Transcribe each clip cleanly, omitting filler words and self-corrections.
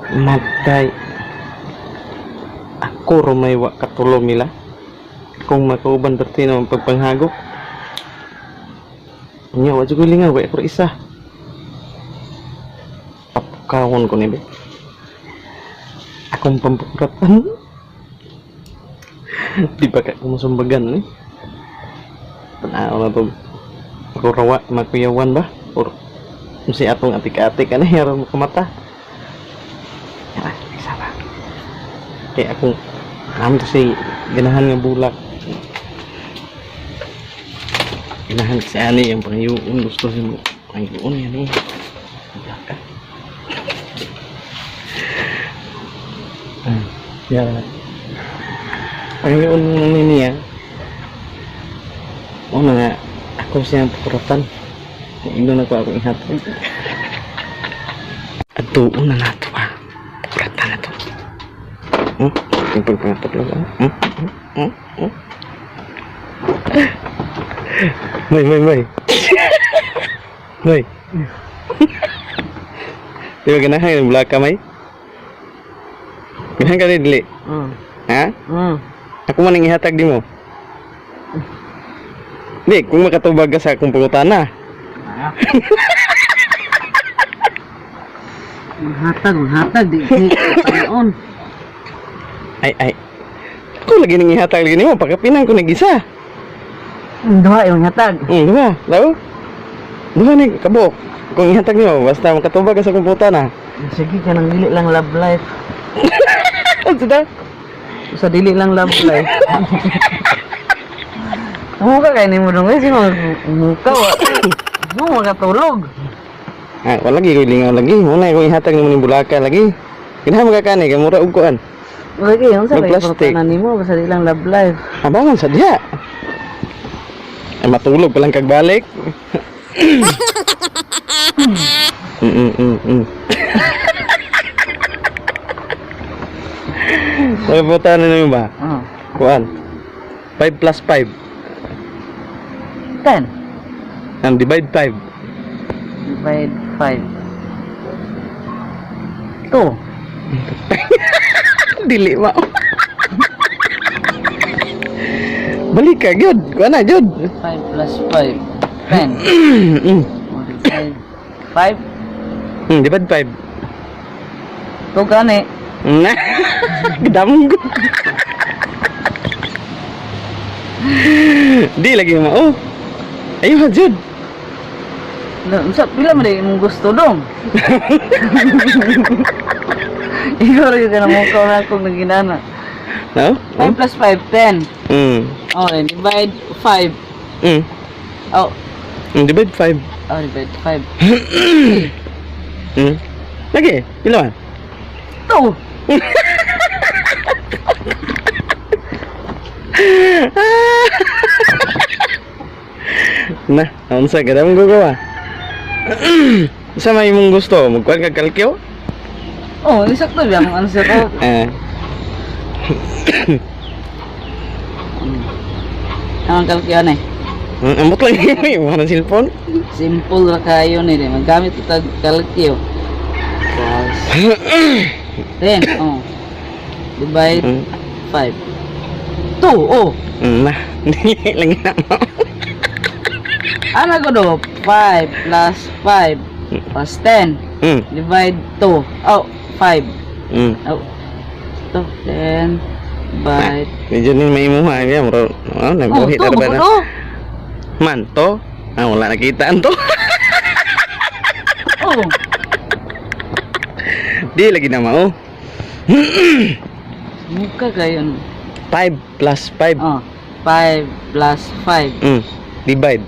Matay. Ako rumay wa katulog nila. Kung makauban berarti na pagpanghagok. Nya wa jud ko lingaw wa ako isa. Papukawon ko ni be. Akong pampukuratan. Di ba ka kumusumbagan ni? Tanaw na to. Ako rawa makuyawan ba? Or si atong atik-atik ani aron makamata. Tara, isa ba? Kaya akong alam to si ganahan nga bulak. Ganahan kasi ani yung pangayuon gusto siya mo. Pangayuon yan eh. Bulak ka. Ah, yan. Pangayuon ni niya. O na nga, ako siyang pukuratan. Ino na ko ako ihatag. Ato, una na to ba? Pukuratan na to. Yung pagpangatulog, ah. Hmm? Hmm? Hmm? May, may, may. May. Di ba ganahan yung black ka, may? Ganahan ka rin, dili. Ha? Ako man ang ihatag di mo. Di, kung makatubag ka sa akong pangutana. Maghatag, maghatag di di taon. Ay, ay. Ako lagi nang ihatag lagi nimo, pagkapinan ko nag-isa. Duha yung hatag. Di ba? Law? Di ba ni kabok? Kung ihatag nimo, basta makatubag ka sa akong pangutana. Sige ka nang dili lang love life. Ano da? Sa dili lang love life. Muka kay nimo dong eh sino muka wa. Mo makatulog. Ah, wala lagi ko lingaw lagi. Muna ko ihatag nimo ning bulaka lagi. Ginahan magkakani kay mura og kuan. Lagi unsa May lagi plastic. pangutana nimo basta dili lang love life. Abangan sa diha. Ay, matulog pa lang kag balik. May buta na naman ba? Oh. Kuan. 5 plus 5. 10 Ang divide 5. Divide 5. 2. Dili ma. Balik ka, gyud. Kuan na, gyud. 5 plus 5. 10. Divide 5. Divide 5. 2 gani. Na. Gedamgo. Di lagi ma. Oh. Ayun, jud. Na, unsa pila man di imong gusto dong? Ikaw rin ka na mukha na akong naginana. No? 5 plus 5, 10. Oh, then divide 5. Oh, Divide 5. oh, divide 5. Lagi, pila man? 2! Na, unsa ka damgo ko ba? Sa may imong gusto, magkuan ka kalkyo? Oh, sakto ba ang answer ko? Eh, Ang kalkyan eh. Ambot lang yung mga cellphone. Simple ra kayo ni eh. Maggamit ito kalkyo. Plus 10, oh. Divide 5. 2, oh. Na, dili lang na mo. Ano ko do? 5 plus 5 plus 10. Divide 2. Oh, 5. Oh. 2, 10 by Medyo ni may imuha niya, bro. Oh, Oh, nabuhi to, na ba na? to. Man, to. Ah, wala nakita to. Oh, Di lagi na mao. muka kayo. 5 plus 5. Oh, 5 plus 5. Divide.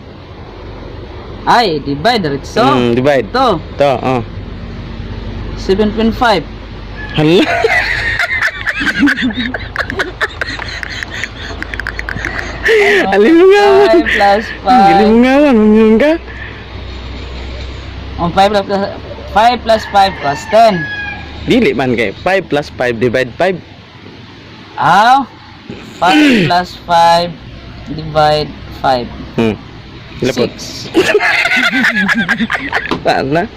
Ay, divide diretso. Divide. To, To, oh. 7.5. Hala. Alimungawan. 5 plus 5. Gilimungawan, mangyun ka. Oh, 5 plus 5 plus 5 plus 10. Dili man kay 5 plus 5 divide 5. Ah, 5 plus 5 divide 5. Lapot. 6. Saan na?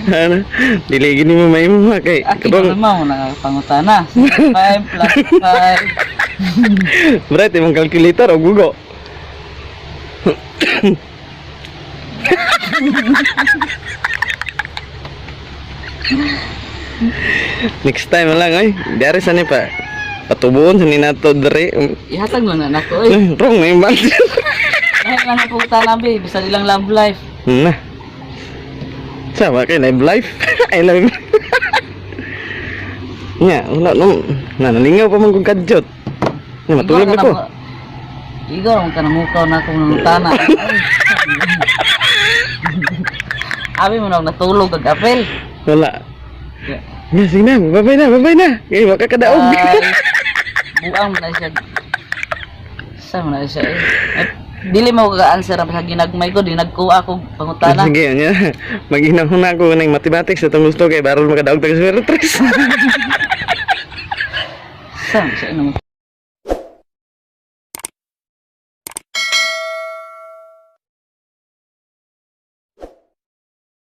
Ano? Dili gini mo may mo kay Aki karong na mo nakapangutana. 5 plus 5. Bright imong calculator o gugo. Next time na lang ay. Dari sa ni pa. Patubuon sa ni nato diri. Ihatag lang na nako oy. Eh, wrong na yung band. Dahil lang ang pangutana be, bisan ilang love life. Na. Sama kay live life. I love. Nya, wala no. Na nalingaw pa man kong kadyot. Nya matulog na ko. Igor, ang kanamukaw na akong nangutana. Ay. Abi mo na akong natulog ag apel. Wala. Nya, sige na, babay na, babay na. Kay makakadaog. Ay, buang mo na siya. Sa mo na siya eh. Ay, dili mo ka answer ang sa ginagmay ko, di nagkuha ko pangutana. Sige, nya. Maginahon na ako ng mathematics atong gusto kay barol makadaog tag sa 3. Sa mo siya.